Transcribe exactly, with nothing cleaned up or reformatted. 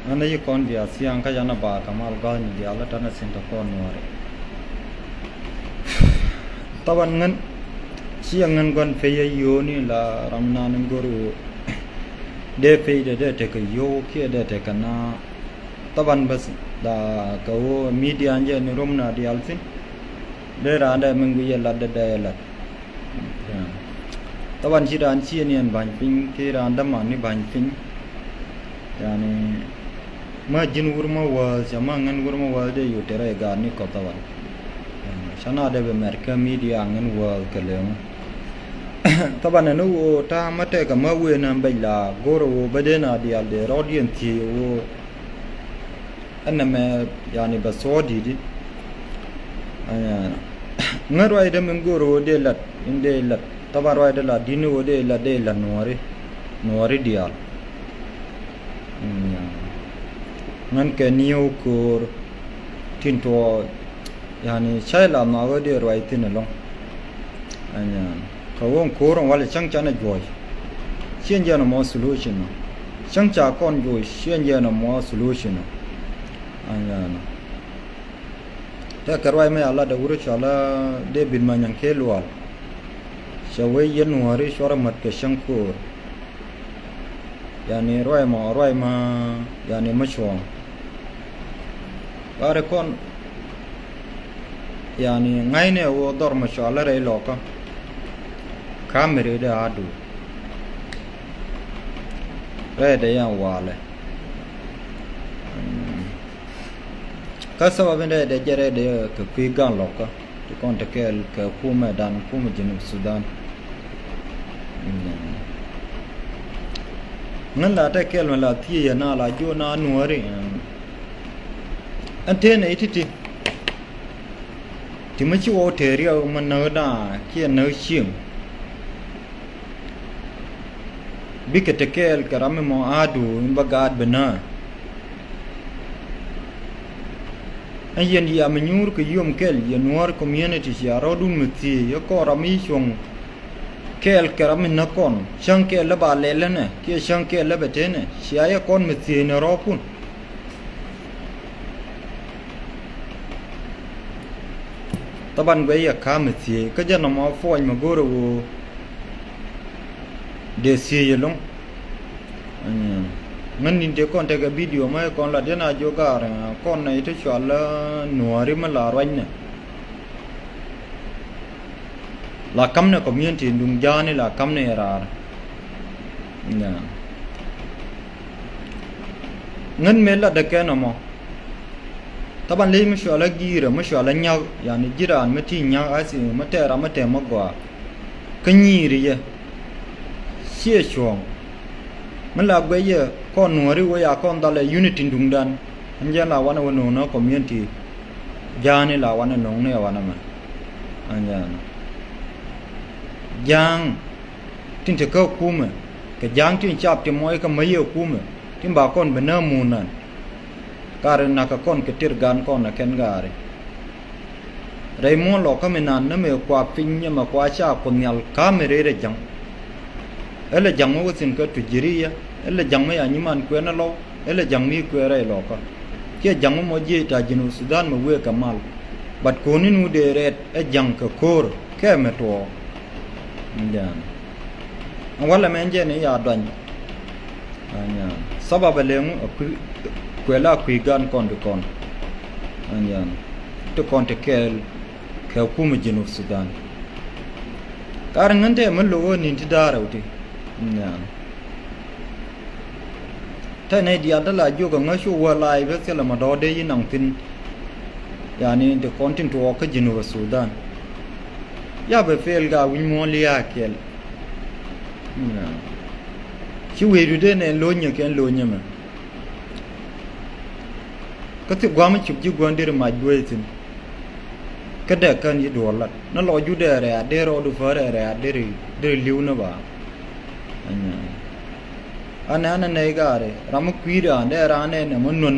Ŋän a yi kɔn bia thiaŋ kä yan a ba kɛ mal gɔ̱a̱thni diaal a tɛn a thi̱n tɛ kɔn nuɔ̱ɔ̱ri. Thaban ŋän ciɛ ŋän gua̱n pey a yio̱o̱ni la ram nan in go̱r ɣöö dee pey dee dee tekɛ yio̱w kiɛ dee tekɛ na. Thaban bäth la kɛ ɣöö midia jɛ ni rom na diaal thi̱n. Dee raan dee min guic yɛ lat dee dee yɛ lat. Thaban ci raan ciɛ ni ɛn ba̱ny piny ki raan däman ni ba̱ny piny. Yani mä ji̱n wur mä wäth ca mä ŋän wur mä wäth dee yo̱ te rɛy gaat ni kɔth thaban. Ca na dee bɛ mɛr kä midia ŋän wäth kɛ leŋ. Thaban ɛn ɣöö ta̱a̱ mä tɛkɛ mä wëë nä bɛc la go̱rɛ ɣöö bä dee na diaal dee rɔɔd yɛn thiec ɣöö Ɛn nɛmɛ yani bɛ thuɔɔk di̱t i̱. Ŋäc ruacdä min go̱o̱r ɣöö dee lat in dee lat thaban ruacdä la di̱t ni ɣöö dee lat dee lat nuɔ̱ɔ̱ri nuɔ̱ɔ̱ri diaal. Ŋän kɛ ni̱ew köör tin tuɔɔk. Yani cä la nhɔakä dee ruac thi̱n ɛlɔ̱ŋ. Anyan kɛ ɣöö ko̱r in walɛ cäŋ canɛ juɔ̱c. Ciɛn jɛn ɛmɔ solution ɔ. Cäŋ ca kɔn juɔ̱c ciɛn jɛn ɛmɔ solution ɔ. Anyan tɛkɛ ruac mɛ a lat ɛ wurɛ cɔal a David Manyaŋ kɛ lual. Cɛ wee yɛn nuɔ̱ɔ̱ri cuarɛ mät kɛ cäŋ ko̱r. Yani ruac mɔ ruac ma yani ma cuɔ̱ɔ̱ŋ. Bari kɔn yani ŋa̱cnɛ ɣöö dhɔr ma cɔal rɛy lɔkä. Kamiri dee a du rɛy dee yan walɛ. Kä sabab in rɛy dee jɛ rɛy dee kɛ kui̱ gan lɔkä. Ti kɔn te kɛɛl kɛ kumɛ dan kumɛ Junub Sudan. Ŋän la te kɛɛl mɛ la thiec yɛ na la juɔn na nuɔ̱ɔ̱ri. Ɛn tëë nɛ i̱ ti̱ti̱ ti mi ci wä wä tëë riɛk mɛ näk na kiɛ näk cieŋ. Bikɛ te kɛɛl kɛ ram mi mɔ aadu in bä gaat bi nää. Ɛn yɛn yia mi nyuur kɛ yom kɛl yɛ nuɔ̱ɔ̱r community cia rɔɔdun mi thiec yɛ kɔn ram mi cuɔ̱ŋ kɛɛl kɛ ram mi näk kɔn cäŋ kɛɛl lä ba lɛl länɛ kiɛ cäŋ kɛɛl lä bɛ tenɛ cia yɛ kɔn mi thiec ni rɔɔkun. Thaban guɛc yɛ ka̱a̱m mi thiec kä jɛ nɔmɔ puɔ̱ny mi go̱o̱rɛ ɣöö dee thiec ɛlɔ̱ŋ. Ŋän ni̱n tëë kɔn tekɛ bidio mä kɔn la diɛn a jiök gaar kɔn nɛy ti cual nuɔ̱ɔ̱ri mi la ruacnɛ. La kamnɛ community duŋ ja̱a̱ni la kamnɛ raar. Ŋän mëë latdä kɛn ɔmɔ. Thaban ley mi cual a gi̱i̱rä mi cual a nyäk yani ji̱ raan mi ti nyäk a thi mi tɛɛr ram mi tɛm mi gɔaa. Kä nyiiri yɛ ciɛ cuɔ̱ɔ̱ŋ. Mi la guɛc yɛ kɔn nuɔ̱ɔ̱ri wee a kɔn dhalɛ unity duŋdan. Ɛn jɛn la wanɛ wä no̱o̱ŋ ni community. Ja̱a̱ni la wanɛ no̱o̱ŋ ni ɛ wanɛ mɛ. Ɛn jɛn ja̱a̱ŋ tin te kä kumɛ kɛ ja̱a̱ŋ tin cap ti mɔc kä mäc yɛ kumɛ tin ba kɔn bi nääk muun nan. Kari nakä kɔn kɛ tir gan kɔn ɛ kɛn gaari. Rɛy muɔ̱ɔ̱n lɔ kä mi nan ni mëë kua piny nyɛ mɛ kua ca Kuoth Nhial ka̱a̱mɛ rɛy rɛ ja̱ŋ. Ɛ lɛ ja̱ŋ mi wä thi̱n kä tuc ji̱ ri yɛ ɛ lɛ ja̱ŋ mi ya nyiman kuɛn ɛ lɔw ɛ lɛ ja̱ŋ mi kuɛn rɛy lɔ kä. Kiɛ ja̱ŋ mi mɔ jiec ta̱a̱ ji̱n wä Sudan mɛ wëë kɛ mal. Bat ko̱ni nu dee rɛɛt ɛ ja̱ŋ kɛ ko̱o̱r kɛ mɛ tuɔɔk. Ɛn walɛ mɛn jɛ ni ya duany. Sabab ɛ leŋu kuɛ la kui̱ gan kɔn ti kɔn ti kɔn ti kɛɛl kɛ kumɛ Junub Sudan. Kar ŋän tɛ mi lo̱k ɣä ni̱n ti da̱a̱r rɛw ti. Tɛnɛ diaal ti la jiök ɛ ŋäc cu wä la̱a̱c bä thilɛ ma dɔ̱ɔ̱dɛ yi naŋ thi̱n. Yani ti kɔn tin tuɔɔk kä Jinub Sudan. Ya bɛ pel ga wi̱ny muɔ̱ɔ̱n lia̱a̱ kɛl. Ci wecdu dee nɛ lo̱nyɛ kɛn lo̱nyɛ mɛ. Kä thi gua̱a̱m cuk ji̱ gua̱n deri mac duee thi̱n. Kä dee kän yi duɔl lat ni lɔ judɛ rɛ̈ɛ̈t dee rɔɔdu pä rɛ̈ɛ̈t deri li̱w ni ba. Anɛ anɛ nɛy gaari ram mi kui̱dan dee raan nɛ nɛ mi nuɔ̱n.